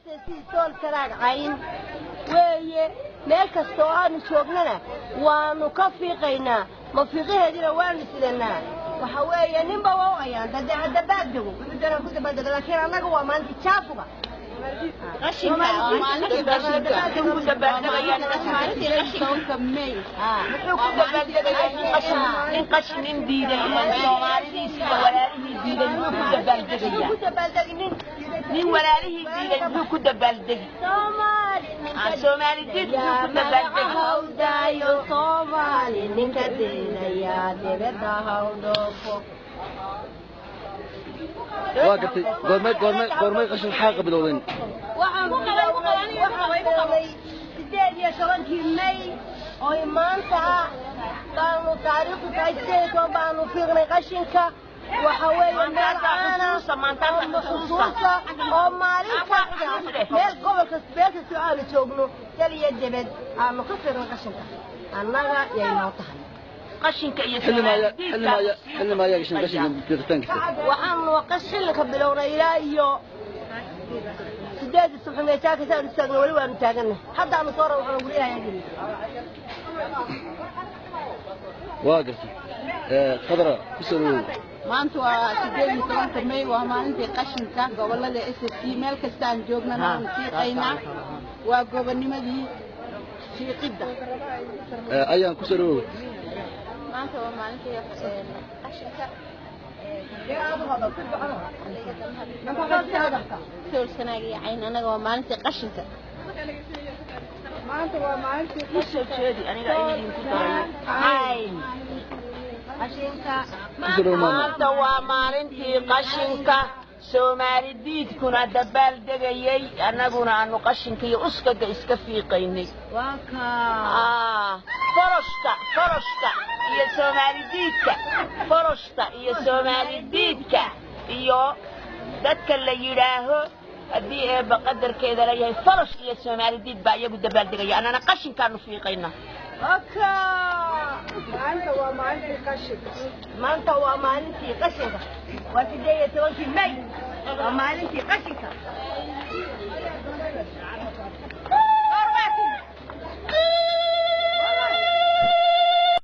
SSC Sool Sanaag Cayn weeye. Meel kasta oo aanu joognana waanu ka fiiqaynaa, mafiiqaheediina waanu sidanaa. Waxa weeye ninba waa u ayaan dade dabaaldego, wuxuu doonaa ku dabaaldego, laakiin annaga waa maalintii jaafuga. Muxuu ku dabaaldegayaa nin qashin, nin diiday Soomaalidiisi iyo walaalihii diiday? Muxuu ku dabaaldegayaa ku dabaaldegi nin nin walaalihii diiday? Muxuu ku dabaaldegi Soomaali? Soomaali diid muxuu ku dabaaldegi? Hawdaayo Soomaali ninka diidayaa dibadda hawdhoofo. Waa gartay. Goormay qashin xaaqa bilowdeen? Waxaan bilownay 18-kii May oo maanta ah baanu taariikhdu tahay 18 baanu fiiqnay qashinka. Waxa weeye meel caana oo xusuusa oo maalin kasta meel gobolka, meel kasta aanu joogno, dal iyo debed, aanu ka fiiqnay qashinka. Annaga yay noo tahay qashinka iyo Xilli maayaa gashin qashinka fiiqitaankiisa? Waxaanu xillinka bilownay ilaa iyo 8-dii subaxnimo saaka saanu istaagna, weli waanu taaganay. Haddaanu soo ra waxaanu guryaha geliy. Waa gartay. Khadra, ku soo dhawow. Maanta waa 18-ka May, waa maalintii qashinka gobolada SSC. Meel kasta aan joognana waanu fiiqaynaa, waa gobonimadii fiiqidda. Ayaan ku soo dhawow. Maanta waa maalintii qashinka. Sool Sanaag iyo Cayn, annaga waa maalintii qashinka. Maanta waa maalintii Usoo jeedi aniga idinku daray Cayn. Qashinka. Ku soo dhawow, maama. Maanta waa maalintii qashinka, Soomaali diidkuna dabaal degayey, annaguna aanu qashinka iyo uskaga iska fiiqaynay. Waa kaa Foroshta iyo Soomaali diidka, foroshta iyo Soomaali diidka iyo dadka la yidhaaho haddii eebba qadarkeeda leeyahay, forosh iyo Soomaali diid baa iyagu dabaaldegaya, annana qashinkaanu fiiqayna. Maanta waa maalintii qashinka. Maanta waa maalintii qashinka, waa 18-kii May, waa maalintii qashinka.